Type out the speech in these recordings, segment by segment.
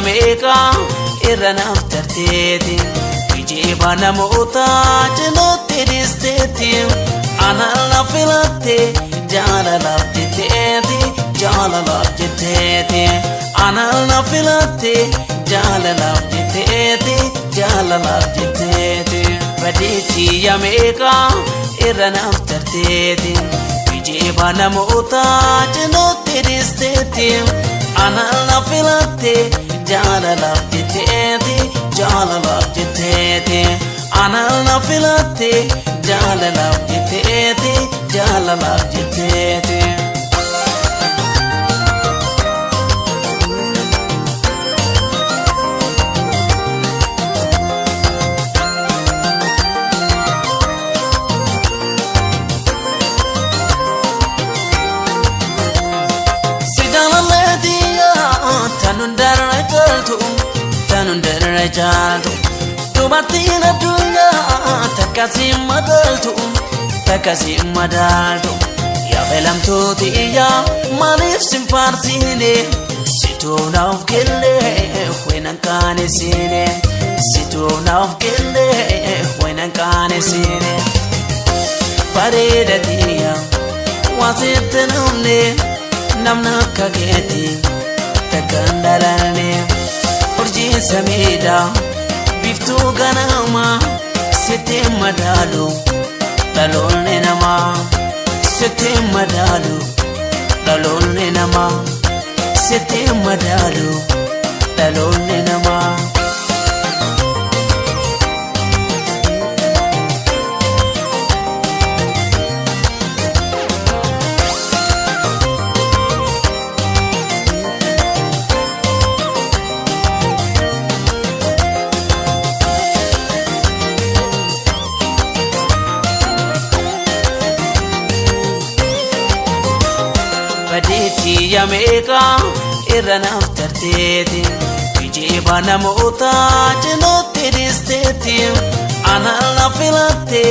Meeqa irra naaf tarteeti, geejjiba namoota cinaatti dhiisteeti, anaan na filatte jaalalaaf jetteeti, jaalalaaf jetteeti, anaan na filatte jaalalaaf jetteeti, jaalalaaf jetteeti. Badeechi meeqa irra naaf tarteeti, geejjiba namoota cinaatti dhiisteeti, anaan na filatte jaalalaaf jetteeti, jaalalaaf jetteeti, anaan na filatte jaalalaaf jetteeti, jaalalaaf jetteeti. Si jaalalleetiyaa tan hundarra caaltu, tan hundarra caaltu, dubartiin addunyaa takka si madaaltu, takka si madaaltu. Yaa filamtuuti iyyaa, maaliif sin faarsine? Situu naaf kenne waynan kaanesine, situu naaf kenne waynan kaanesine. Bareeda tiyya, waan sitti namne, namna akka keeti takkaan dhalanne. Urjiin samiidha, biftuu ganama, sitti madaalu dhaloonni namaa, sitti madaalu dhaloonni namaa, sitti madaalu dhaloonni namaa. Badeechi meeqa irra naaf tarteeti, geejjiba namoota cinaatti dhiisteeti, anaan na filatte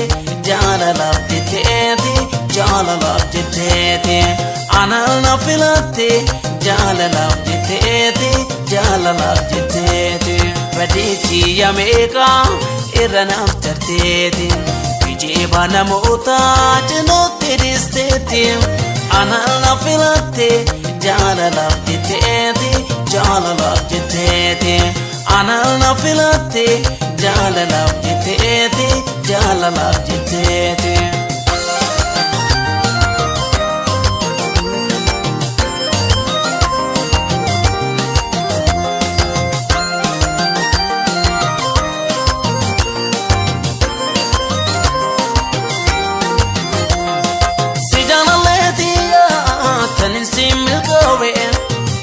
jaalalaaf jetteeti, jaalalaaf jetteeti, anaan na filatte jaalalaaf jetteeti, jaalalaaf jetteeti. Badeechi meeqa irra naaf tarteeti, geejjiba namoota cinaatti dhiisteeti, anaan na filatte jaalalaaf jetteeti, jaalalaaf jetteeti, anaan na filatte jaalalaaf jetteeti, jaalalaaf jetteeti. Si jaalalleetiyaa tanin si milkaawe,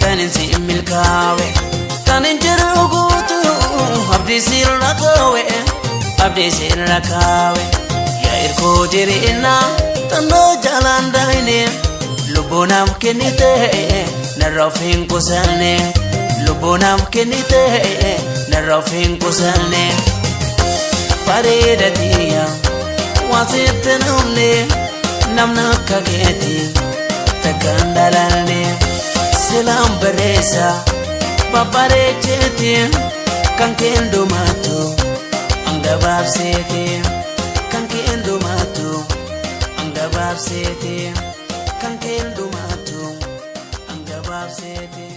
tanin si milkaawe, tanin jiru guutuu abdii sirra kaawe, abdii sirra kaawe. Yaa irkoo jireenyaa tannoo jalaan daayine, lubbuu naaf kennite narra of hin qusanne, lubbuu naaf kennite narra of hin qusanne. Bareeda tiyya, waan sitti namne, namna akka keeti takkaan dhalanne. Silaan bareessa babbareecheeti, kan kendumaatu hangabaabseeti, kan kendumaatu hangabaabseeti, kan kendumaatu hangabaabseeti.